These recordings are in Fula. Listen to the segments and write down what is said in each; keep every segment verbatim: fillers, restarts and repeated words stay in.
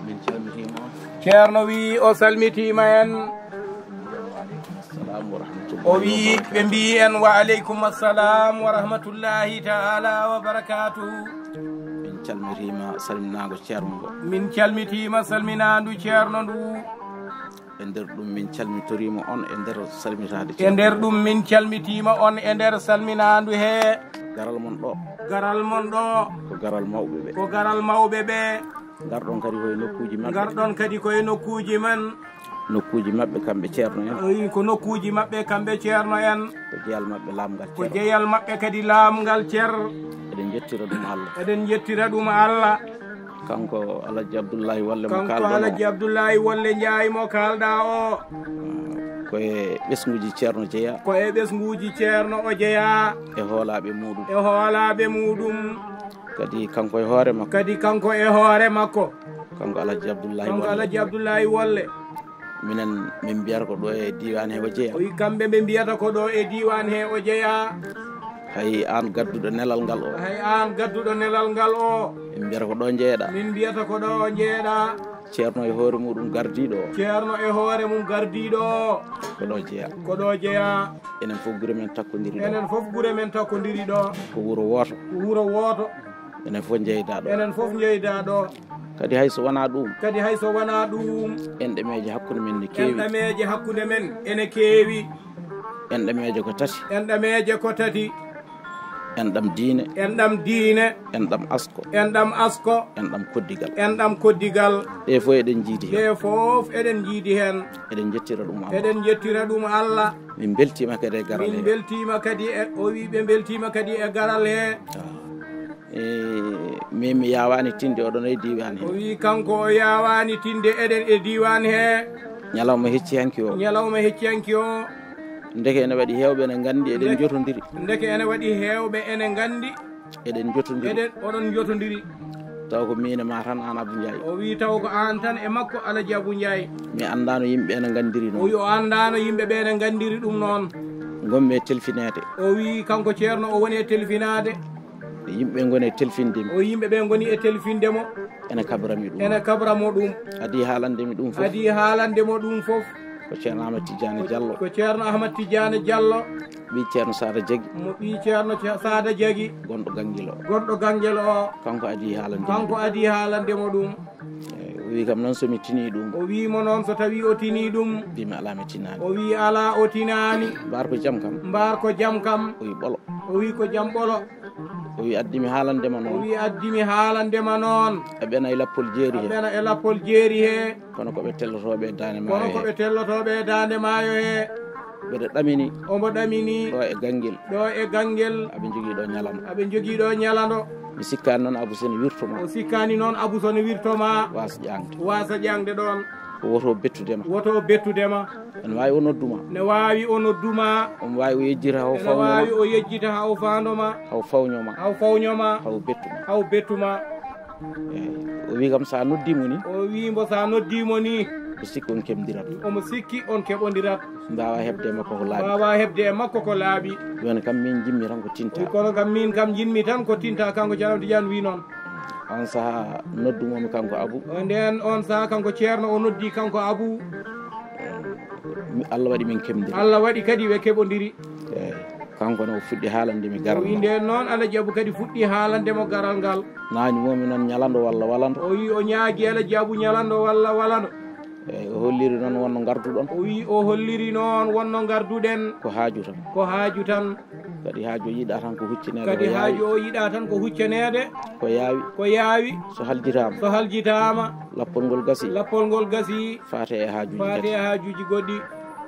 Min calmitiima on. Ceerno wi o salmitiima en. Assalamu wa rahmatullahi. O wi ɓe mbi en wa aleykum assalam wa rahmatullahi taala wa barakatuh. Min calmitiima salminaango ceerno ngo. Min calmitiima salminaandu ceerno ndu. E nder ɗum min calmitoriima on e nder salmitaade. E nder ɗum min calmitiima on e nder salminaandu he. Garal mon ɗo. Garal mon ɗo. Ko garal mawɓe ɓe. Ko garal mawɓe ɓe. Ngarɗon kadi koye nokkuuji maɓɓe. Ngarɗon kadi koye nokkuuji men. Nokkuuji maɓɓe kamɓe ceerno en. Eyi, ko nokkuuji maɓɓe kamɓe ceerno en. Ko jeyal maɓɓe laamgal. Ko ceerno. Jeyal maɓɓe kadi laamgal ceer. Eɗen njettira ɗum Allah. Eɗen njettira ɗum Allah. Kanko Alhaji Abdullahi Wolle mo kaalɗon o. Kanko Alhaji Abdullahi Wolle Njaay mo kaalɗa o. Ko e ɓesnguuji ceerno jeyaa. Ko e ɓesnguuji ceerno o jeyaa. E hoolaaɓe muuɗum. E hoolaaɓe muuɗum. Kadi kanko e hoore makko. Kadi kanko e hoore makko. Kanko Alhaji Abdullahi Wolle. Kanko Alhaji Abdullahi Wolle. Minen min mbiyata ko ɗo e diiwaan he o jeyaa. O wi kamɓe ɓe mbiyata ko ɗo e diiwaan he o jeyaa. Hay aan gadduɗo nelal ngal o. Hay aan gadduɗo nelal ngal o. Min mbiyata ko ɗo njeeɗa. Min mbiyata ko ɗo njeeɗa. Ceerno e hoore muɗum gardiiɗo o. Ceerno e hoore mum gardiiɗo o. Ko ɗo jeyaa. Ko ɗo jeyaa. Enen fof gure men takkondiri ɗo. Enen fof gure men takkondiri ɗo. Ko wuro wooto. Ko wuro wooto. Enen fof njeyda ɗo. Enen fof njeyda ɗo. Kadi hay so wonaa ɗum. Kadi hay so wonaa ɗum. Enɗameeje hakkunde men ne keewi. Enɗameeje hakkunde men ene keewi. Enɗameeje ko tati. Enɗameeje ko tati. Enɗam diine. Enɗam diine. Enɗam asko. Enɗam asko. Enɗam koddigal. Enɗam koddigal. Ɗe fof eɗen njiidi heen. Ɗe fof eɗen njiidi heen. Eɗen njettira ɗum Allah. Eɗen njettira ɗum Allah. Min mbeltiima kadi e garal he. Min mbeltiima kadi e, o wi ɓe mbeltiima kadi e garal he. Ah. E, min mi yaawaani tinde oɗon e diiwaan he. O wi kanko o yaawaani tinde eɗen e diiwaan he. Ñalawma hecci hanki o. Ñalawma hecci hanki o. Ndeke ene waɗi heewɓe ene nganndi eɗen njotondiri. Ndeke ene waɗi heewɓe ene nganndi. Eɗen njotondiri. Eɗen, oɗon njotondiri. Taw ko miin e ma tan aan Abou Ndiaye. O wi taw ko aan tan e makko Alaji Abou Ndiaye. Mi anndaano yimɓe ene nganndiri noon. O wi o anndaano yimɓe ɓe ene nganndiri ɗum noon. Ngonmi e telfineede. O wi kanko ceerno o woni e telfinaade. Yimɓe ngoni e telfinde mi. O yimɓe ɓe ngoni e telfinde mo. Ene kabra mi ɗum. Ene kabra mo ɗum. Adii haalande mi ɗum fof. Adii haalande mo ɗum fof. Ko Ceerno Ahmad Tidiane Diallo. Ko Ceerno Ahmad Tidiane Diallo. Ɓii Ceerno Sada Jagi. Mo ɓii Ceerno Ce-, Sada Jagi. Gonɗo Gangel o. Gonɗo Gangel o. Kanko adii haalande mi ɗum. Kanko adii haalande mo ɗum. Eh, o wii kam noon so mi tinii ɗum. O wii mo noon so tawii o tinii ɗum. Mbii mi alaa mi tinaani. O wii alaa o tinaani. Mbaar ko jam kam. Mbaar ko jam kam. O wii ɓolo. O wii ko jam ɓolo. O wii addi mi haalande ma noon. O wii addi mi haalande ma noon. E ɓena e lappol jeeri he. E ɓena e lappol jeeri he. Kono ko ɓe tellotooɓe e daande maayo he. Kono ko ɓe tellotooɓe e daande maayo he. Mbeɗa ɗamini. Omo ɗamini. Ɗo e Gangel. Ɗo e Gangel. Aɓe njogii ɗo ñalando. Aɓe njogii ɗo ñalando. Mi sikkaani noon Abu so ne wirto ma. O sikkaani noon Abu so ne wirto ma. Waasa ƴaŋde. Waasa ƴaŋde ɗoon. Ko woto o bettude ma. Woto o bettude ma. Ene waawi o noddu ma. Ne waawi o noddu ma. Omo waawi o yejjita haa o fawnoo ma. Ene waawi o yejjita haa o faando ma. Haa o fawñoo ma. Haa o fawñoo ma. Haa o bettu ma. Haa o bettu ma. Eey. O wii kam so a noddii mo ni. O wii mbo so a noddii mo ni. O sikki on keɓondirat. Omo sikki on keɓondirat. Mbaawaa heɓde e makko ko laaɓi. Mbaawaa heɓde e makko ko laaɓi. Jooni kam miin njiɗmi tan ko tinta. Kono kam miin kam njiɗmi tan ko tinta, kanko Ceerno Tijaan wii noon. On sahaa noddu mo mi kanko Abu. O ndeen on sahaa kanko Ceerno o noddi kanko Abu. Mi, Allah waɗi min keɓondiri. Allah waɗi kadi ɓe keɓondiri. Eey. Kanko ne o fuɗɗi haalande mi garal ngal. O wii ndeen noon Alaji Abu kadi fuɗɗi haalande mo garal ngal. Naani mo mi noon ñalando walla walando. O wii o ñaagi Alaji Abu ñalando walla walando. Eey, o holliri noon wonno ngarduɗon. O wii o holliri noon wonno ngarduɗen. Ko haaju tan. Ko haaju tan. Kadi haaju o yiɗaa tan ko huccineede. Kadi ko yaawi. Haaju o yiɗaa tan ko huccaneede. Ko yaawi. Ko yaawi. So haljitaama. So haljitaama. Lappol ngol gasi. Lappol ngol gasi. Faate e haajuuji. Faate e haajuuji goɗɗi.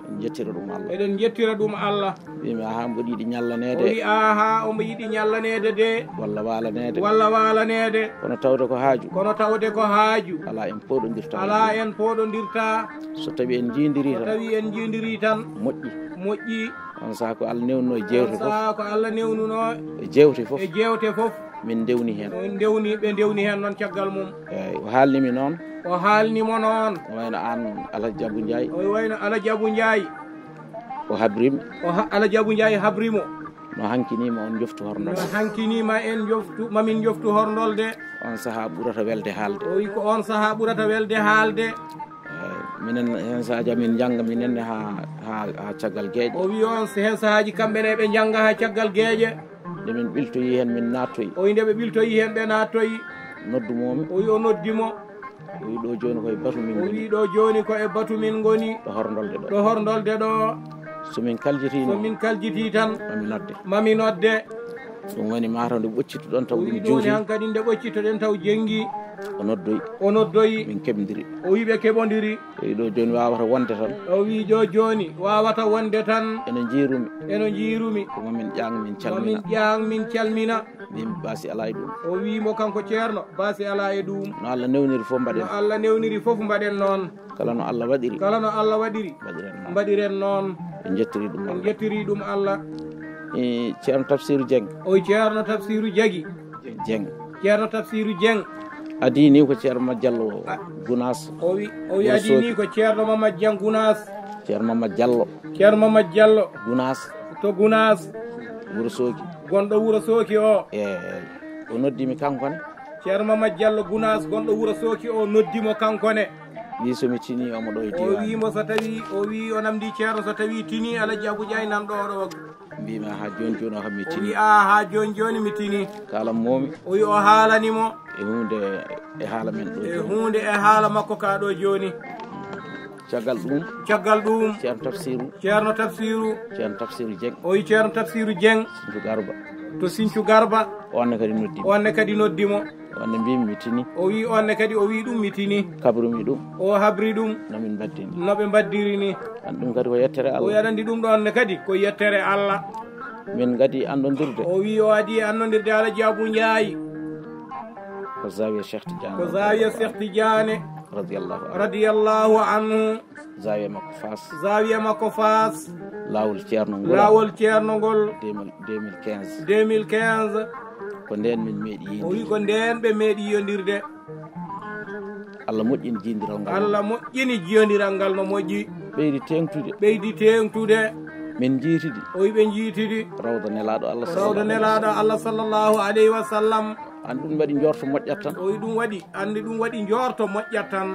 Njettira ɗum Allah. Eɗen njettira ɗum Allah. Wiimi, "Ahaa, mboɗo yiɗi ñallaneede." O wi, "Ahaa, omo yiɗi ñallaneede de." Walla waalaneede. Walla waalaneede. Kono tawde ko haaju. Kono tawde ko haaju. Alaa en pooɗondirta. Alaa en pooɗondirta. So tawi en njiindirii tan. So tawi en njiindirii tan. Moƴƴi. Moƴƴi. On sahaa ko Allah newnuno e jeewte fof. On sahaa ko Allah newnuno. E jeewte fof. E jeewte fof. Min ndewni heen. On ndewni, ɓe ndewni heen noon caggal mum. Eey, o haalni mi noon. O haalni mo noon. O wayno aan Alhaji Abu Njaay. O wayno Alhaji Abu Njaay. O habri mi. O ha-, Alhaji Abu Njaay habri mo. No hankinii ma on njoftu horndolde. No hankinii ma en njoftu, ma min njoftu horndolde. On sahaa ɓurata welde haalde. O wi ko on sahaa ɓurata welde haalde. Eey, minen heen sahaaji amin njannga, minen ne haa, haa, haa caggal geeƴe. O wi on heen sahaaji kamɓe ne ɓe njannga haa caggal geeƴe. Nde min ɓiltoyi heen, min naattoyi. O wi nde ɓe ɓiltoyi heen, ɓe naattoyi. Noddu moo mi. O wi o noddi mo. O wi ɗo jooni ko e batu min O ngoni. Wi ɗo jooni ko e batu min ngoni. Ɗo horndolde ɗo. Ɗo horndolde ɗo. So min kaljitii So noon, min kaljitii tan, ma mi nodde. Ma mi nodde. Ɗum woni mataw nde ɓoccittuɗon taw O wi ɗum ɗum woni juuti. Hankadi nde ɓoccittoɗen taw jenngi. O noddoyi. O noddoyi. Min keɓndiri. O wi ɓe keɓondiri. O wi ɗo jooni wawata wonde tan. O wi ɗo jooni wawata wonde tan. Ene njiirumi. Ene njiirumi. Ko ma min ƴaang min Ma min calmina. Ƴaang min calmina. Min baasi alaa e ɗum. O wi mo kanko Ceerno, baasi alaa e ɗum. No Allah newniri fof mbaɗen. No Allah newniri fof mbaɗen noon. Kala no Allah waɗiri. Kala no Allah waɗiri. Mbaɗiren noon. Mbaɗiren noon. En njettiri ɗum En Allah. Njettiri ɗum Allah. E Ceerno Tafsiru Jeng. O wi Ceerno Tafsiru Jagi. Jeng. Ceerno Tafsiru Jeng. Adii ni ko Ceerno Madiallo A- Gunaas. O wi, o wi Wuro adii ni Sooki. Ko Ceerno Mamad Jeng Gunaas. Ceerno Mamad Diallo. Ceerno Mamad Diallo. Gunaas. To Gunaas. Wuro Sooki. Gonɗo Wuro Sooki o. E o noddi mi kanko ne. Ceerno Mamad Diallo Gunaas gonɗo Wuro Sooki o noddi mo kanko ne. Wi so mi tini omo ɗo e O diwan. Wi mo so tawi, o wi o namdi Ceerno so tawi tini Alaji Abu Ƴaay nan ɗo ɗo. Mbima ha joni joni o kam mi O tini. Wi a ha joni joni mi tini. Kalan momi. O wi o haalani mo. E hunde e haala men ɗo E joni. Hunde e haala makko ka ɗo joni. Caggal ɗum. Caggal ɗum. Ceerno Tafsiru. Ceerno Tafsiru. Ceerno Tafsiru Jeng. O wi Ceerno Tafsiru Jeng. Sintu Garba. To Sintu Garba. On ne kadi noddi mo. On ne kadi noddi mo. On ne mbimi mi tini. O wi on ne kadi o wi ɗum mi tini. Kabrumi ɗum. O habri ɗum. No min mbaddini. No ɓe mbaddiri ni. An ɗum kadi ko yettere O Allah. Wi aɗa andi ɗum ɗo on ne kadi ko yettere Allah. Min gadi anndondirde. O wi o adi anndondirde Alaji Abu Njaay. Ko Zawiya Cheikh Tidiane. Ko Zawiya Cheikh Tidiane. Radiyallahu anhu. Radiyallahu anhu. Zawiya makko Faas. Zawiya makko Faas. Laawol Ceerno ngol. Laawol Ceerno ngol. Deux mille, deux mille quinze. Deux mille quinze. Ko ndeen min meeɗi O wi yiyde. Ko ndeen ɓe meeɗi yiyondirde. Allah moƴƴini jiyondiral ngal. Allah moƴƴini jiyondiral ngal no moƴƴi. Ɓeydi teeŋtude. Ɓeydi teeŋtude. Min njiitidi. O wi ɓe njiitidi. Rawda nelaaɗo Allah Rawda sallallahu nelaaɗo Allah sallallahu alayhi wa sallam. An ɗum waɗi njorto moƴƴat tan. O wi ɗum waɗi, andi ɗum waɗi njorto moƴƴat tan.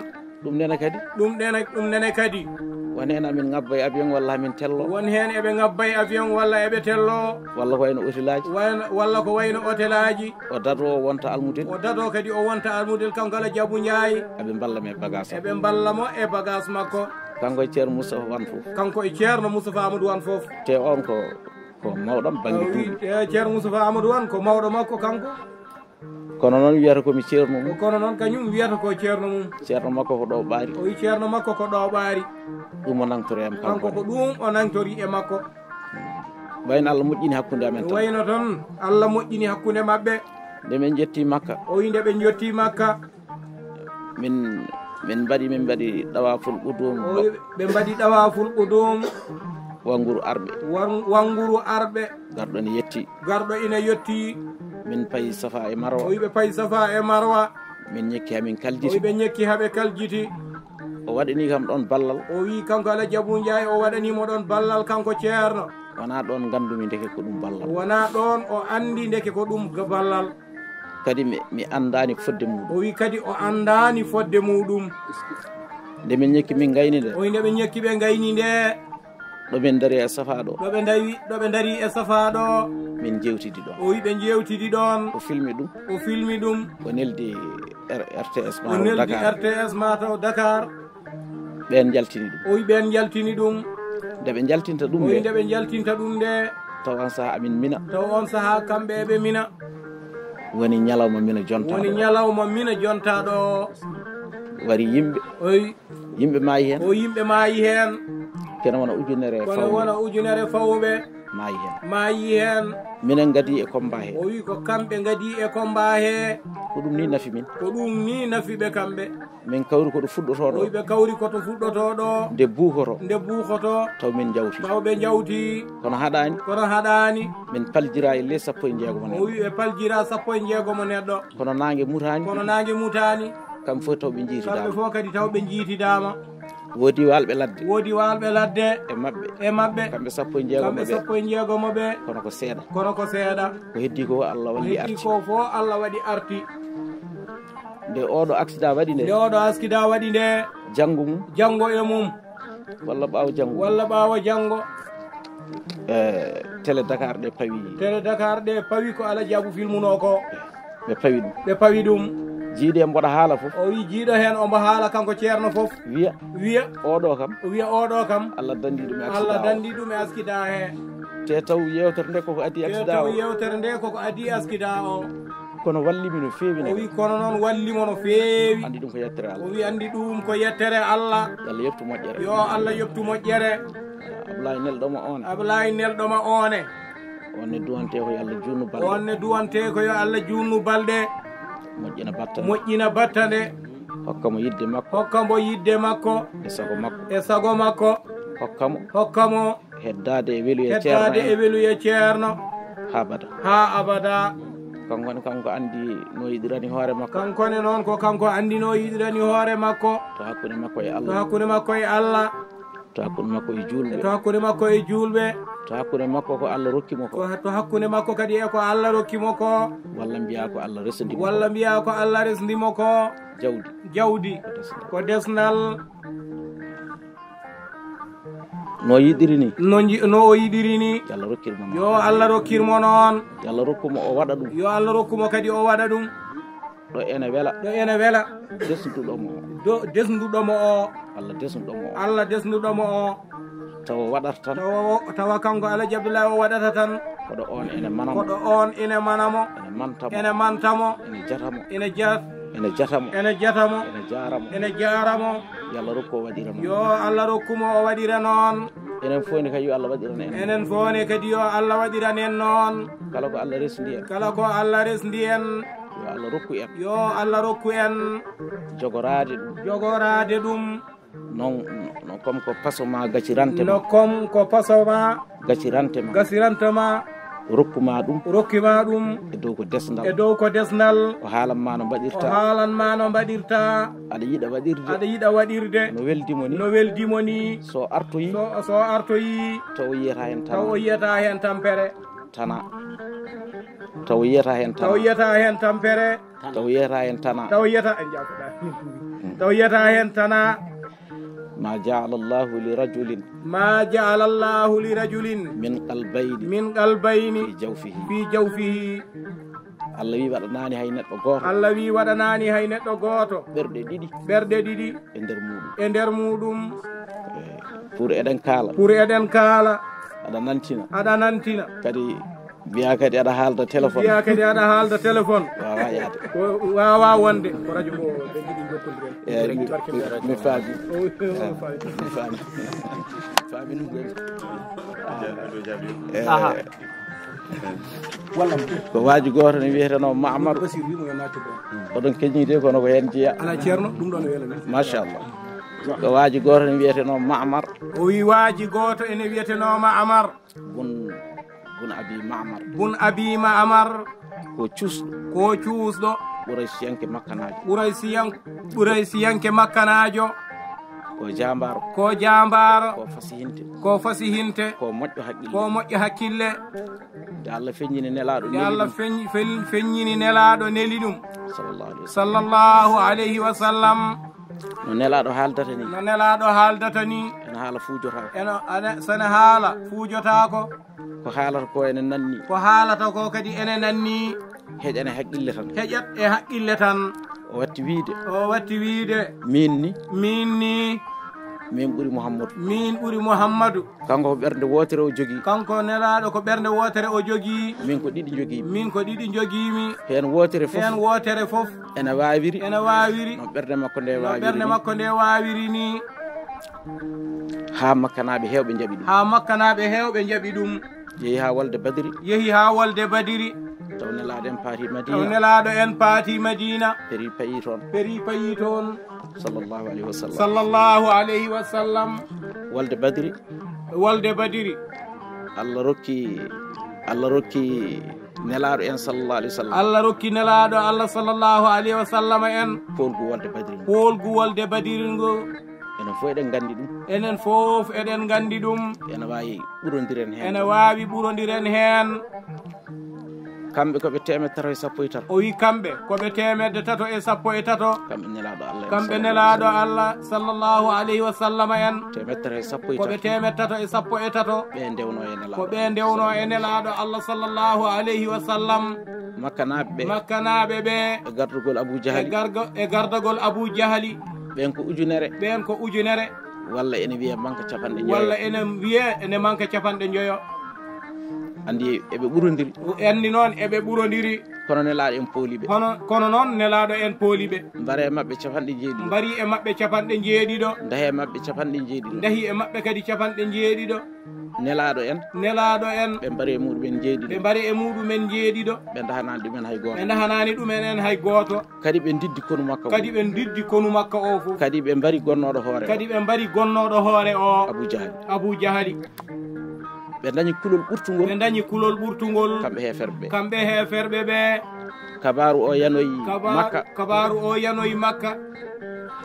Ɗum nene kadi. Ɗum ɗene, ɗum nene kadi. Won heen amin ngabba e avion walla amin tello. Won heen eɓe ngabba e avion walla eɓe tello. Walla ko wayno otelaaji. Wayno, walla ko wayno otelaaji. O dato o wonta almudel. O dato kadi o wonta almudel kanko Alaji Abu Njaay. Eɓe mballa mo e bagage am. Eɓe mballa mo e bagage makko. Kanko e Ceerno Moustapha Wan fof. Kanko e Ceerno Moustapha Amadou Wan fof. Te on ko, ko mawɗam bannge O wi, duuɓi. E Ceerno Moustapha Amadou Wan ko mawɗo makko kanko. Kono noon wiyata ko mi ceerno mum. Kono noon kañum wiyata ko ceerno mum. Ceerno makko ko ɗo ɓaari. O wi ceerno makko ko ɗo ɓaari. Ɗum o nangtori am kanko. Kanko ko ɗum o nangtori e makko. Wayno Allah moƴƴini hakkunde amen tan. Wayno tan Allah moƴƴini hakkunde maɓɓe. Nde min njetti Makka. O wi nde ɓe njotti Makka. Min, min mbaɗi, min mbaɗi ɗawaful qudum. O wi ɓe mbaɗi ɗawaful qudum. Wanguru arɓe. Wan-, wanguru arɓe. Garɗo ne yetti. Garɗo ina yetti. Min payi Safa e Marwa. O wi ɓe payi Safa e Marwa. Min ñekki ha min kaljiti. O wi ɓe ñekki ha ɓe kaljiti. O waɗani kam ɗon ballal. O wi kanko Alaji Abu Njaay o waɗani mo ɗon ballal kanko ceerno. Wona ɗon ngandumi ndeke ko ɗum ballal. Wona ɗon o andi ndeke ko ɗum ga-, ballal. Kadi mi, mi andaani fodde muɗum. O wi kadi o andaani fodde muɗum. Nde min ñekki min ngayni nde. O wi nde ɓe ñekki ɓe ngayni nde. Ɗo min dari e Safa ɗo. Ɗo ɓe ndawi, ɗo ɓe ndari e Safa ɗo. Min jewtidi ɗon. O wi ɓe jewtidi ɗon. O filmi ɗum. O filmi ɗum. O neldi R-, R T S O mataw neldi Dakar. R T S mataw Dakar. Ɓeen njaltini ɗum. O wi ɓeen njaltini ɗum. Nde ɓe njaltinta ɗum O wi nde. Nde ɓe njaltinta ɗum nde. Taw on saha amin Mina. Taw on saha kamɓe eɓe Mina. Woni ñalawma Mina jonta Woni ɗo. Ñalawma Mina jonta ɗo. Wari yimɓe. O wi Yimɓe maayi heen. O yimɓe maayi heen. Kene wona ujunere Kono fawɓe. Wona ujunere fawɓe. Maayi heen. Maayi heen. Minen ngadi e combat he. O wi ko kamɓe ngadi e combat he. Ko ɗum ni nafi min. Ko ɗum ni nafi ɓe kamɓe. Min kawri ko ɗo fuɗɗotoo ɗo. O wi ɓe kawri ko to fuɗɗotoo ɗo. Nde buukoto. Nde buukoto. Taw min njawti. Taw ɓe njawti. Kono haɗaani. Kono haɗaani. Min paljira e les sappo e jeegomo O neɗɗo. Wi ɓe paljira sappo e jeegomo neɗɗo. Kono naange mutaani. Kono naange mutaani. Kamɓe fof taw ɓe njiitidaama. Kamɓe fof kadi taw ɓe njiitidaama. Woodi waalɓe ladde. Woodi waalɓe ladde. E maɓɓe. E maɓɓe. Kamɓe sappo e jeegomo ɓe. Sappo e jeegomo ɓe. Kono ko seeɗa. Kono ko seeɗa. Ko heddi ko Allah walli arti. Ko heddi ko fof Allah waɗi arti. Nde oɗo accident waɗi nde. Nde oɗo accident waɗi nde. Janngo mum. Janngo e mum. Walla ɓaawo janngo. Walla ɓaawo janngo. E Télé Dakar ɗe pawi. Télé Dakar ɗe pawi ko Alaji Abu filmuno ko. Ɓe pawi ɗum. Ɓe pawi ɗum. Jiiɗo en mboɗo haala fof. O wi jiiɗo heen omo haala kanko ceerno fof. Wiya. Wiya. Oɗo kam. Wiya oɗo kam. Allah danndi ɗum e accident o. Allah danndi ɗum e accident he. Te taw yewtere nde koko addi accident o. Te taw yewtere nde koko addi accident o. Kono walli mi no feewi ne. O wi kono noon walli mo no feewi. Anndi ɗum ko yettere Allah. O wi anndi ɗum ko yettere Allah. Yo Allah yoɓtu moƴƴere. Yo Allah yoɓtu moƴƴere. Ablaye nelɗo ma one. Ablaye nelɗo ma one. On ne duwante ko yo Allah juutnu balɗe. On ne duwante ko yo Allah juutnu balɗe. Moƴƴina battane. Moƴƴina battane. Hokka mo yiɗde makko. Hokka mo yiɗde makko. E sago makko. E sago makko. Hokka mo. Hokka mo. Heddaade e weluye ceerno. Heddaade e weluye ceerno. Haa abada. Haa abada. Kanko ne kanko anndi no yiɗirani hoore makko. Kanko ne noon ko kanko anndi no yiɗirani hoore makko. To hakkunde makko e Allah. To hakkunde makko e Allah. To hakkunde makko e juulɓe. To hakkunde makko e juulɓe. To hakkunde makko ko Allah rokki mo ko. Ko to hakkunde makko kadi e ko Allah rokki mo ko. Walla mbiyaa ko Allah resndi mo ko. Walla mbiyaa ko Allah resndi mo ko. Jawdi. Jawdi. Ko desnal. Ko desnal. No yiɗiri ni. No nji-, no o yiɗiri ni. Yo Allah rokkir mo noon. Yo Allah rokkir mo noon. Yo Allah rokku mo o waɗa ɗum. Yo Allah rokku mo kadi o waɗa ɗum. Ɗo ene wela. Ɗo ene wela. Desnuɗo mo o. Do, desnuɗo mo o. Allah desnuɗo mo o. Allah desnuɗo mo o. Tawa waɗata tan. Tawa, tawa kanko Alaji Abdullahi o waɗata tan. Koɗo on ene mana mo. Koɗo on ene mana mo. Ene manta mo. Ene manta mo. Ene jata mo. Ene jat-, ene jata mo. Ene jata mo. Ene jaara mo. Ene jaara mo. Yo Allah rokku o waɗira noon. Yo Allah rokku mo o waɗira noon. Enen fof ne kadi yo Allah waɗiran en. Enen fof ne kadi yo Allah waɗiran en noon. Kala ko Allah resndi en. Kala ko Allah resndi en. Yo Allah rokku en. Yo Allah rokku en. Jogoraade ɗum. Jogoraade ɗum. Non, non, comme ko paso ma gacirante ma. No comme ko paso ma. Gacirante ma. Gasirante ma. Rokku ma ɗum. Rokki ma ɗum. E dow ko desnal. E dow ko desnal. O haalan ma no mbaɗirta. O haalan ma no mbaɗirta. Aɗa yiɗa waɗirde. Aɗa yiɗa waɗirde. No weldi mo ni. No weldi mo ni. So artoyi. So, so artoyi. Taw yiyata heen tan. Taw yiyata heen tampere. Tana. Taw yiyata heen tana. Taw yiyata heen tampere. Taw yiyata heen tana. Taw yiyata, en jaafoɗa. Taw yiyata heen tana. ما جعل الله لرجل ما جعل الله لرجل من قلبين من قلبين في جوفه. في جوفه. Allah wi waɗanaani hay neɗɗo gooto. Allah wi waɗanaani hay neɗɗo gooto. Ɓerɗe ɗiɗi. Ɓerɗe ɗiɗi. E nder muɗum. E nder muɗum. Eh, pour eɗen kaala. Pour eɗen kaala. Aɗa nantina. Aɗa nantina. Kadi mbiya kadi aɗa haalda téléphone. Mbiya kadi aɗa haalda téléphone. Wawa yaade. Ko wawa wonde. Ko radio mo ɓe ɗiɗi jokkondiren. Eh, mi, mi faami. Mi faami. Faami ɗum ɗon. Eh, ko waaji gooto ne wiyetenoo Maamar. Oɗon keñii de kono ko heen jeyaa. Ala ceerno, ɗum ɗon wela. Machallah. Ko waaji gooto ne wiyetenoo Maamar. O wi waaji gooto ene wiyetenoo Maamar. Bun, bun Abi Maamar. Bun Abi Maamar. Ko cuusɗo. Ko cuusɗo. Quraysiyanke makkanaajo. Quraysiyan-, Quraysiyanke makkanaajo. Ko jaambaaro. Ko jaambaaro. Ko fasihinte. Ko fasihinte. Ko moƴƴo haqqille. Ko moƴƴo haqqille. Nde Allah feññini nelaaɗo nde neli Allah ɗum. Feñ-, fel-, feññini nelaaɗo neli ɗum. Sallallahu alayhi wa sallam. Sallallahu alayhi wa sallam. No nelaaɗo haaldata ni. No nelaaɗo haaldata ni. Ene haala fuujotaako. Ene, ene, so ene haala fuujotaako. Ko haalata ko ene nanni. Ko haalata ko kadi ene nanni. Heƴat e haqqille tan. Heƴat e haqqille tan. O watti wiide. O watti wiide. Miin ni. Miin ni. Miin ɓuri Muhammadu. Miin ɓuri Muhammadu. Kanko ko ɓernde wootere o jogii. Kanko nelaaɗo ko ɓernde wootere o jogii. Min ko ɗiɗi jogii. Min ko ɗiɗi jogiimi. Heen wootere fof. Heen wootere fof. Ene waawiri. Ene waawiri. No ɓernde makko nde waawiri. No ɓernde makko nde waawiri ni. Haa makkanaaɓe heewɓe njaɓi ɗum. Haa makkanaaɓe heewɓe njaɓi ɗum. Yehi haa wolde Badiri. Yehi haa wolde Badiri. Taw nelaaɗo en paati Madiina. Taw nelaaɗo en paati Madiina. Peri payi toon. Peri payi toon. Sallallahu alayhi wa sallam. Sallallahu alayhi wa sallam. Wolde Badiri. Wolde Badiri. Allah rokki, Allah rokki nelaaɗo en sallallahu alayhi wa sallam. Allah rokki nelaaɗo Allah sallallahu alayhi wa sallam en. Poolgu wolde Badiri. Poolgu wolde Badiri ngo. Enen fof eɗen nganndi ɗum. Enen fof eɗen nganndi ɗum. Ene waawi ɓurondiren heen. Ene waawi ɓurondiren heen. Kamɓe ko ɓe teemedde tato e sappo e tato. O wi kamɓe ko ɓe teemedde tato e sappo e tato. Kamɓe nelaaɗo Allah en, kamɓe sallallahu nelaaɗo alaihi wa sallam. Allah sallallahu alaihi wa sallam en. Teemedde tato e sappo e tato. Ko ɓe teemedde tato e sappo e tato. Ɓe ndewno e nelaaɗo. Ko ɓe ndewno e nelaaɗo Allah sallallahu alaihi wa sallam. Makkanaaɓe ɓe. Makkanaaɓe ɓe. E gardagol Abu Jahali. E gargo-, e gardagol Abu Jahali. Ɓeen ko ujunere. Ɓeen ko ujunere. Walla ene wiye manka capanɗe njoyo. Walla ene wiye ene manka capanɗe njoyo. Anndi eɓe ɓurondiri. Anndi noon eɓe ɓurondiri. Kono nelaaɗo en pooli ɓe. Kono, kono noon nelaaɗo en pooli ɓe. Mbare e maɓɓe capanɗe jeeɗiɗo. Mbari e maɓɓe capanɗe jeeɗiɗo. Ndahe e maɓɓe capanɗe jeeɗiɗo. Ndahi e maɓɓe kadi capanɗe jeeɗiɗo. Nelaaɗo en. Nelaaɗo en. Ɓe mbari e muɗumen jeeɗiɗo. Ɓe mbari e muɗumen jeeɗiɗo. Ɓe ndahanaani ɗumen hay gooto. Ɓe ndahanaani ɗumen en hay gooto. Kadi ɓe ndiddi konu makka o. Kadi ɓe ndiddi konu makka o fof. Kadi ɓe mbari gonnooɗo hoore o. Kadi ɓe mbari gonnooɗo hoore o. Abu Jahali. Abu Jahali. Ɓe ndañi kulol ɓurtungol. Ɓe ndañi kulol ɓurtungol. Kamɓe heeferɓe ɓe. Kamɓe heeferɓe ɓe. Kabaaru o yanoyi Kaba-, Makka. Kabaaru o yanoyi Makka.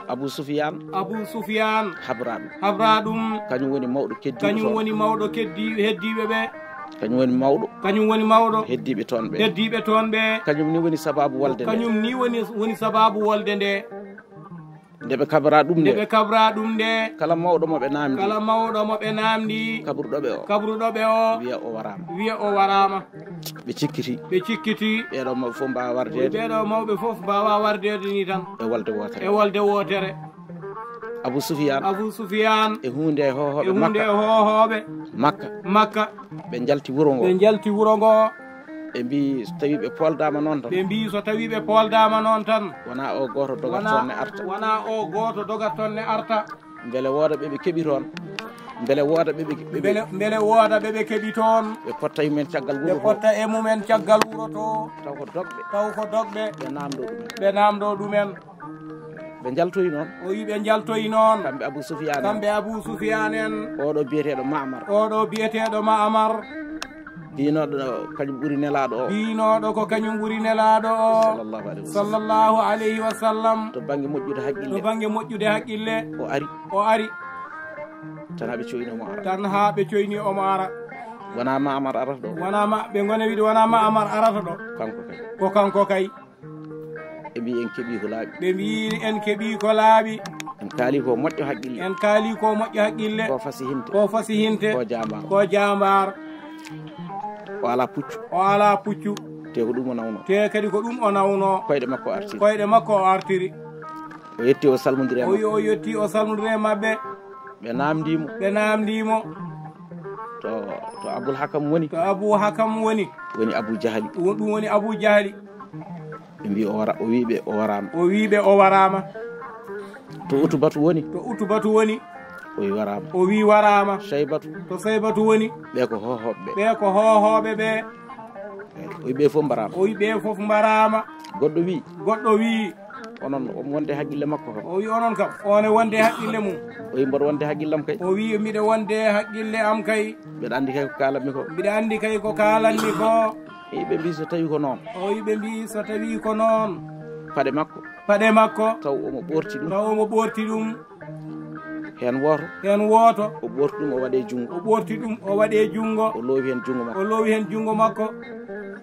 Abu Sufiyaan. Abu Sufiyaan. Habra ɗum. Habra ɗum. Kañum woni mawɗo keddiiɗo toon. Kañum woni mawɗo keddi-, heddiiɓe ɓe. Kañum woni mawɗo. Kañum woni mawɗo. Heddiiɓe toon ɓe. Heddiiɓe toon ɓe. Kañum ni woni sabaabu wolde nde. Kañum ni woni, woni sabaabu wolde nde. Nde ɓe kabra ɗum nde. Nde ɓe kabra ɗum nde. Kala mawɗo mo ɓe naamndi. Kala mawɗo mo ɓe naamndi. Kabruɗo ɓe o. Kabruɗo ɓe o. Wiya o waraama. Wiya o waraama. Ɓe cikkiti. Ɓe cikkiti. Ɓeeɗo mawɓe fof mbaawa wardeede. Ɓeeɗo mawɓe fof mbaawa wardeede ni tan. E wolde wootere. E wolde wootere. Abu Sufiyaan. Abu Sufiyaan. E huunde e hoohooɓe. E huunde Makka. E hoohooɓe. Makka. Makka. Ɓe njalti wuro ngo. Ɓe njalti wuro ngo. Ɓe mbii so tawii ɓe pooldaama noon tan. Ɓe mbii so tawii ɓe pooldaama noon tan. Wonaa o gooto dogat toon ne arta. Wonaa o gooto dogat toon ne arta. Mbele wooda ɓe ɓe keɓi toon. Mbele wooda ɓe ɓe, ɓe, ɓe. Mbele, mbele wooda ɓe ɓe keɓi toon. Ɓe potta e mumen caggal wuro to. Ɓe potta e mumen caggal wuro to. Taw ko dogɓe. Taw ko dogɓe. Ɓe naamndoo ɗumen. Ɓe naamndoo ɗumen. Ɓe njaltoyi noon. O wi ɓe njaltoyi noon. Kamɓe Abu Sufiyaan en. Kamɓe Abu Sufiyaan en. Oɗo biyeteeɗo Ma'mar. Oɗo biyeteeɗo Ma'mar. Biynooɗo kañum ɓuri nelaaɗo o. Biynooɗo ko kañum ɓuri nelaaɗo o. Sallallahu alayhi wa sallam. Sallallahu alayhi wa sallam. To bannge moƴƴude haqqille. To bannge moƴƴude haqqille. O ari. O ari. Tan haa ɓe coyni omo ara. Tan haa ɓe coyni omo ara. Wonaa Ma'mar arata ɗo. Wonaa ma, ɓe ngona wiide wonaa Ma'mar arata ɗo. Kanko kay. Ko kanko kay. Ɓe mbii en keɓii ko laaɓi. Ɓe mbii en keɓii ko laaɓi. En kaali ko moƴƴo haqqille. En kaali ko moƴƴo haqqille. Ko fasihinte. Ko fasihinte. Ko jaambaar. Ko jaambaar. O alaa puccu. O alaa puccu. Te ko ɗum o nawno. Te kadi ko ɗum o nawno. Koyɗe makko artiri. Koyɗe makko o artiri. O yetti o salmondiri e maɓɓe. O yo-, o yetti o salmondiri e maɓɓe. Ɓe naamndii mo. Ɓe naamndii mo. To, to Abul Hakam woni. To Abu Hakam woni. Woni Abu Jahali. Wo-, ɗum woni Abu Jahali. Ɓe mbii o wara-, o wii ɓe o waraama. O wii ɓe o waraama. To Utubatu woni. To Utubatu woni. O wii waraama. O wii waraama. Saybatu. To Saybatu woni. Ɓe ko hoohooɓe ɓe. Ɓe ko hoohooɓe ɓe. O wii ɓe fof mbaraama. O wii ɓe fof mbaraama. Goɗɗo wii. Goɗɗo wii. Onon, omo wonde haqqille makko kam. O wi onon kam, one wonde haqqille mum. O wi mboɗo wonde haqqille am kay. O wi mbiɗa wonde haqqille am kay. Mbiɗa anndi kay ko kaalanmi ko. Mbiɗa anndi kay ko kaalanmi ko. E ɓe mbii so tawi ko noon. O wi ɓe mbii so tawi ko noon. Paɗe makko. Paɗe makko. Taw omo ɓoorti ɗum. Taw omo ɓoorti ɗum. Heen wooto. Heen wooto. O ɓoorti ɗum, o waɗe junngo. O ɓoorti ɗum, o waɗe junngo. O loowi heen junngo makko. O loowi heen junngo makko.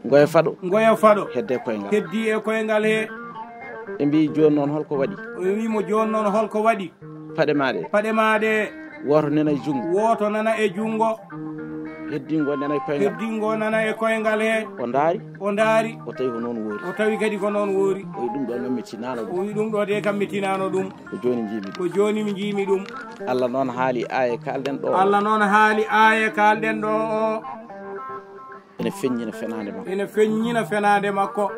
Ngoya faɗo. Ngoya faɗo. Hedde koyngal. Heddi e koyngal he. Ɓe mbii jooni noon holko waɗi? O wi mo jooni noon holko waɗi? Paɗe maa ɗe. Paɗe maa ɗe. Wooto nana e junngo. Wooto nana e junngo. Heddingo nana e koyngal. Heddingo nana e koyngal he. O ndaari. O ndaari. O tawi ko noon woori. O tawi kadi ko noon woori. O wi ɗum ɗo noon mi tinaano ɗum. O wi ɗum ɗo de kam mi tinaano ɗum. Ko jooni njiimi ɗum. Ko jooni mi njiimi ɗum. Allah noon haali aaya kaalɗen ɗo. Allah noon haali aaya kaalɗen ɗo o. Ene feññina fenaande makko. Ene feññina fenaande makko.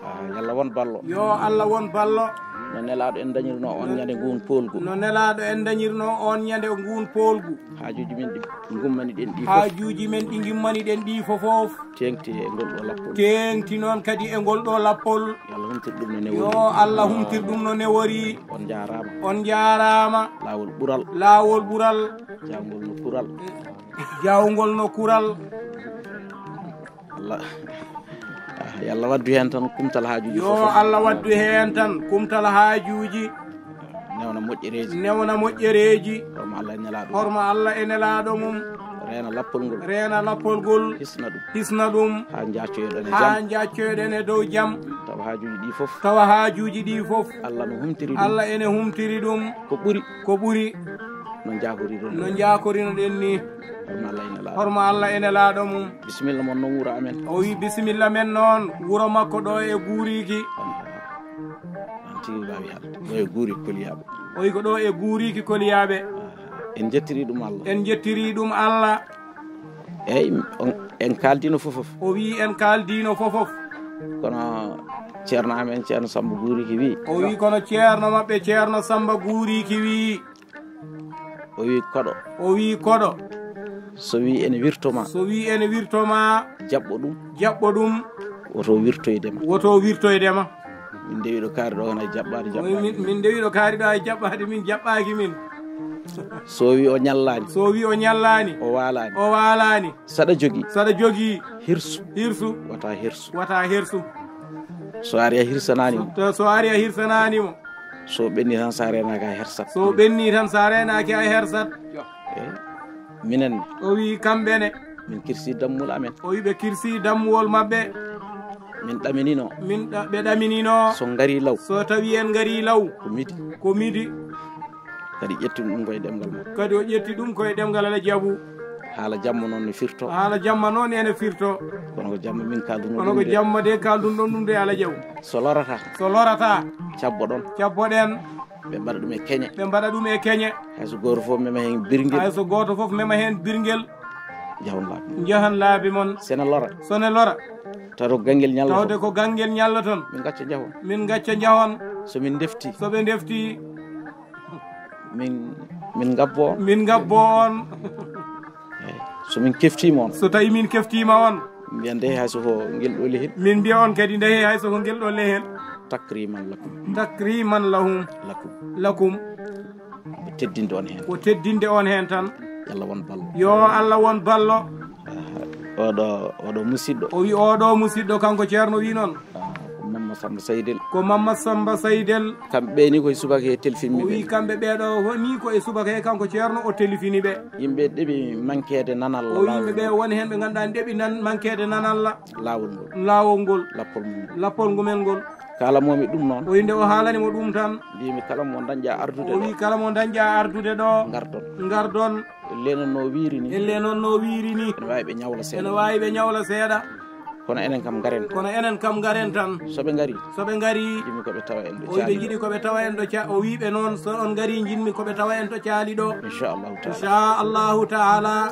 Ah, yo Allah won ballo. Yo Allah won ballo. No nelaaɗo en dañirno on ñande nguun poolgu. No nelaaɗo en dañirno on ñande nguun poolgu. Haajuuji men ɗi ngummani ɗen ɗi fof. Haajuuji men ɗi ngummani ɗen ɗi fof fof. Teeŋti e ngol ɗo lappol. Teeŋti noon kadi e ngol ɗo lappol. Yo Allah humtir ɗum no newori. Yo Allah humtir ɗum no newori. On njaaraama. On njaaraama. Laawol ɓural. Laawol ɓural. Jawngol no kural. Jawngol no kural. Allah, ah, yo Allah waddu heen tan kumtal haajuuji fof. Yo Allah waddu heen tan kumtal haajuuji. Newna moƴƴereeji. Newna moƴƴereeji. Horma Allah e Nelaaɗo mum. Horma Allah e Nelaaɗo mum. Reena lappol ngol. Reena lappol ngol. Hisna ɗum. Hisna ɗum. Haa njaaccoyoɗon e jam. Haa njaaccoyoɗon e dow jam. Tawa haajuuji ɗi fof. Tawa haajuuji ɗi fof. Allah no humtiri ɗum. Allah ene humtiri ɗum. Ko ɓuri. Ko ɓuri. No njaakorinoɗen. No njaakorinoɗen ni. Horma Allah e Nelaaɗo. Horma Allah e Nelaaɗo mum. Bisimilla mon noon wuro amen. O wi bisimilla men noon wuro makko ɗo e Guuriiki. An tigi waawi haalde. Ɗo e Guuri Koliyaaɓe. O wi ko ɗo e Guuriiki Koliyaaɓe. En njettiri ɗum Allah. En njettiri ɗum Allah. Eyi, on, en kaaldino fofof. O wi en kaaldino fofof. Kono ceerno amen, Ceerno Samba Guuriiki wi. O wi kono ceerno maɓɓe, Ceerno Samba Guuriiki wi. O wi koɗo. O wi koɗo. So wi ene wirto ma. So wi ene wirto ma. Jaɓɓo ɗum. Jaɓɓo ɗum. Woto wirtoyde ma. Woto wirtoyde ma. Min ndewiɗo kaari ɗo, hana jaɓɓaade, jaɓɓaade. Min, min ndewiɗo kaari ɗo, ay jaɓɓaade min, jaɓɓaaki min. So wi o ñallaani. So wi o ñallaani. O waalaani. O waalaani. Saɗa jogii. Saɗa jogii. Hirsu. Hirsu. Wata hirsu. Wata hirsu. So ari a hirsanaani mo. So, so ari a hirsanaani mo. So ɓenni tan, sa reenaaki a hersat. So ɓenni tan, sa reenaaki a hersat. Eyi, minen ne. O wi kamɓe ne. Min kirsi dammuwol amen. O wi ɓe kirsi dammuwol maɓɓe. Min ɗaminino. Min ɗa-, ɓe ɗaminino. So ngari law. So tawi en ngari law. Ko midi. Ko midi. Kadi ƴetti ɗum koye ɗemngal makko. Kadi o ƴetti ɗum koye ɗemngal Ala Jabu. Haala jamma noon ne firto. Haala jamma noon ene firto. Kono ko jamma min kaalduno. Kono ɗum ko de. Jamma de kaaldunɗon ɗum de Ala Jabu. So lorata. So lorata. Cabboɗon. Cabboɗen. Ɓe mbaɗa ɗum e keñe. Ɓe mbaɗa ɗum e keñe. Hay so gooto fof mema heen birngel. Hay so gooto fof mema heen birngel. Njahon laabi. Njahan laabi mon. Sene lora. Sone lora. Taw ko ganngel ñalla. Tawde toon. Ko ganngel ñalla toon. Min ngacca njahon. Min ngacca njahon. So min ndefti. So ɓe ndefti. Min, min ngabbo on. Min ngabbo on. Eyi. So min keftiima on. So tawi min keftiima on. Mbiyan de hay so ko ngel ɗo lehel. Min mbiya on kadi nde hay so ko ngel ɗo lehel. Takriman lakum. Takriman lahum. Lakum. Lakum. Ko teddinde on heen. Ko teddinde on heen tan. Yo Allah won ballo. Yo Allah won ballo. Ah, oɗo, oɗo musidɗo. O wi oɗo musidɗo kanko Ceerno wi noon. Ah, ko Mamma Samba Saydel. Ko Mamma Samba Saydel. Kamɓe ni koye subaka he telfinmi ɓe. O wi kamɓe ɓeeɗo woni ko e subaka he kanko Ceerno o telifini ɓe. Yimɓe ɗeɓi mankeede nanal. O wi yimɓe ɓe won heen ɓe ngannduɗaa ɗeɓi nan mankeede nanal. Laawol ngol. Laawol ngol. Lappol mum ngol. Lappol ngumel ngol. Kala momi ɗum noon. O wi nde o haalani mo ɗum tan. Mbimi kala mo dañƴa ardude ɗo. O wi kala mo dañƴa ardude ɗo. Ngardon. Ngardon. Elle noon no wiiri ni. Elle noon no wiiri ni. Ene waawi ɓe ñawla seeɗa. Ene waawi ɓe ñawla seeɗa. Kono enen kam ngaren. Kono enen kam ngaren tan. So ɓe ngari. So ɓe ngari. Yimɓe ko ɓe tawa en ɗo. O wi ɓe caali ɗo. Yiɗi ko ɓe tawa en ɗo ca-, o wi ɓe noon so on ngari jinmi ko ɓe tawa en to caali ɗo. Inchallahu taala. Inchallahu taala.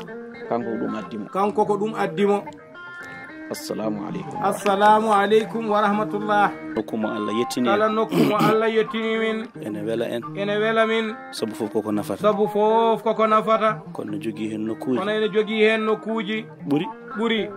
Kanko ko ɗum addi mo. Kanko ko ɗum addi mo. Assalamu aleykum. Assalamu aleykum wa rahmatullah. Nokku mo Allah yettini en. Kala nokku mo Allah yettini min. Ene wela en. Ene wela min. Sabu fof koko nafata. Sabu fof koko nafata. Kono ne jogii heen nokkuuji. Kono ene jogii heen nokkuuji. Ɓuri. Ɓuri.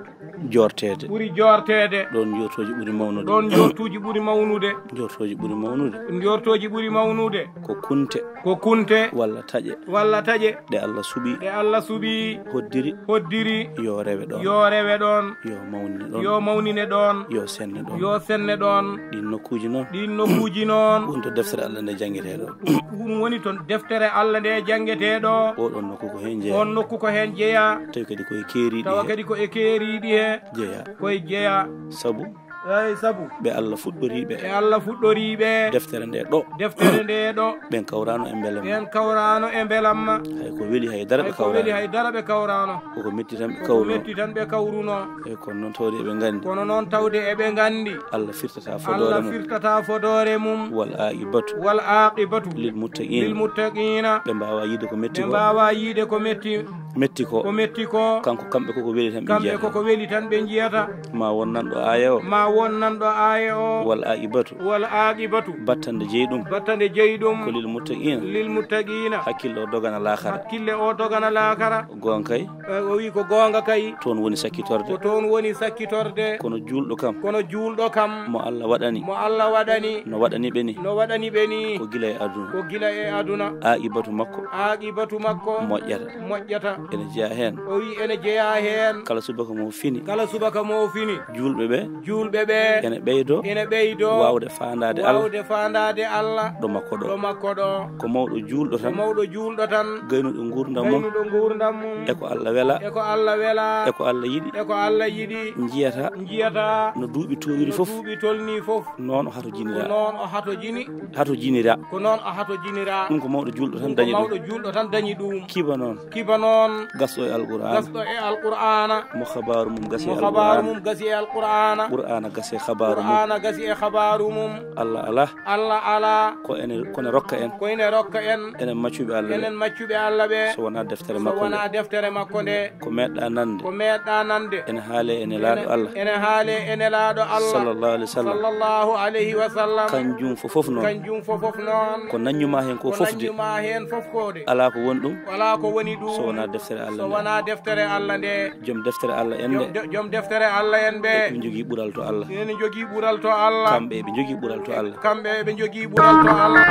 Joorteede. Ɓuri joorteede. Ɗoon njoortooji ɓuri mawnude. Ɗoon njoortuuji ɓuri mawnude. Njoortooji ɓuri mawnude. Njoortooji ɓuri mawnude. Ko kunte. Ko kunte. Walla taƴe. Walla taƴe. Ɗe Allah suɓii. Ɗe Allah suɓii. Hoddiri. Hoddiri. Yo rewe ɗoon. Yo rewe ɗoon. Yo mawnine ɗoon. Yo mawnine ɗoon. Yo senne ɗoon. Yo senne ɗoon. Ɗiin nokkuuji noon. Ɗiin nokkuuji noon. Woni to deftere Allah nde janngetee ɗo. Ɗum, ɗum woni to deftere Allah nde janngetee ɗo. Oɗon nokku ko heen jeyaa. On nokku ko heen jeyaa. Tawi kadi ko e keeriiɗi he. Tawa kadi ko e keeriiɗi he. Jeyaa. Koye jeyaa. Sabu. Eey, sabu. Ɓe Allah fuɗɗorii ɓe. Ɓe Allah fuɗɗorii ɓe. Deftere nde ɗo. Deftere nde ɗo. Ɓen kawraano e mbelamma. Ɓen kawraano e mbelamma. Hay ko weli hay dara ɓe kawraano. Hay ko weli hay dara ɓe kawraano. Koko metti tan ɓe kawruno. Koko metti tan ɓe kawruno. Eey, kono noon tawde eɓe nganndi. Kono noon tawde eɓe nganndi. Allah firtata fodoore mum. Allah firtata fodoore mum. Wal aaqibatu. Wal aaqibatu. Lil muttaqiina. Lil muttaqiina. Ɓe mbaawaa yiide ko metti ko. Ɓe mbaawaa yiide ko metti. Metti ko. Ko metti ko. Kanko, kamɓe koko weli tan ɓe njiyata. Kamɓe koko weli tan ɓe njiyata. Ma won nanɗo aaya o. Ma won nanɗo aaya o. Wal aaqibatu. Wal aaqibatu. Battande jeyi ɗum. Battande jeyi ɗum. Ko lil muttaqiina. Lil muttaqiina. Hakkille o dogana laakara. Hakkille o dogana laakara. Goonga kay. Eh, o wi ko goonga kay. Toon woni sakkitorde. Ko toon woni sakkitorde. Kono juulɗo kam. Kono juulɗo kam. Mo Allah waɗani. Mo Allah waɗani. No waɗani ɓe ni. No waɗani ɓe ni. Ko gila e aduna. Ko gila e aduna. Aaqibatu makko. Aaqibatu makko. Moƴƴata. Moƴƴata. Ene jeyaa heen. O wi ene jeyaa heen. Kala subaka mo fini. Kala subaka mo fini. Juulɓe ɓe. Juulɓe ɓe ene ɓeydo ene ɓeydo waawde faandaade Allah waawde faandaade Allah ɗo makko ɗo. Ɗo makko ɗo. Ko mawɗo juulɗo Ko tan, mawɗo juulɗo tan, gaynuɗo nguurndam mum gaynuɗo nguurndam mum e ko Allah wela, e ko Allah wela, e ko Allah yiɗi, e ko Allah yiɗi, njiyata njiyata no duuɓi toowiri no fof, duuɓi tolni fof, noon o hato ko jinira. Noon o hato jini, Hato jinira. Ko noon o hato jinira. Ɗum ko mawɗo juulɗo tan Ɗum ko dañi ɗum. Mawɗo juulɗo tan dañi ɗum. Kiba noon. Kiba noon. Gasɗo e Alqur'aana. Gasɗo e Alqur'aana. Mo xabaaru mum gasi e Mo xabaaru Alqur'aana. Mum gasi e Alqur'aana. Qur'aana gasi e xabaaru mum. Qur'aana gasi e xabaaru mum. Allah alaa. Allah alaa. Ko ene, ko ne rokka en. Ko ene rokka en. Enen maccuɓe Allah ɓe. Enen maccuɓe Allah ɓe. So wonaa deftere So makko wonaa nde. Deftere makko nde. Ko meeɗɗa nande. Ko meeɗɗa nande. Ene haale e Nelaaɗo Ene, Allah. Ene haale e Nelaaɗo Allah. Sallallahu alayhi wa sallam. Sallallahu alayhi wa sallam. Kanjum fof fof noon. Kanjum fof fof noon. Ko naññuma heen ko Ko fof de. Naññuma heen fof ko de. Alaa ko woni ɗum. Alaa ko woni ɗum. So wonaa deftere Allah So nde. Wonaa deftere Allah nde. Joom deftere Allah en Joom ɓe. de-, joom deftere Allah en ɓe. Ɓe njogii ɓural to Allah. Ene njogii ɓural to Allah. Kamɓe ɓe njogii ɓural to Allah. Kamɓe ɓe njogii ɓural to Allah.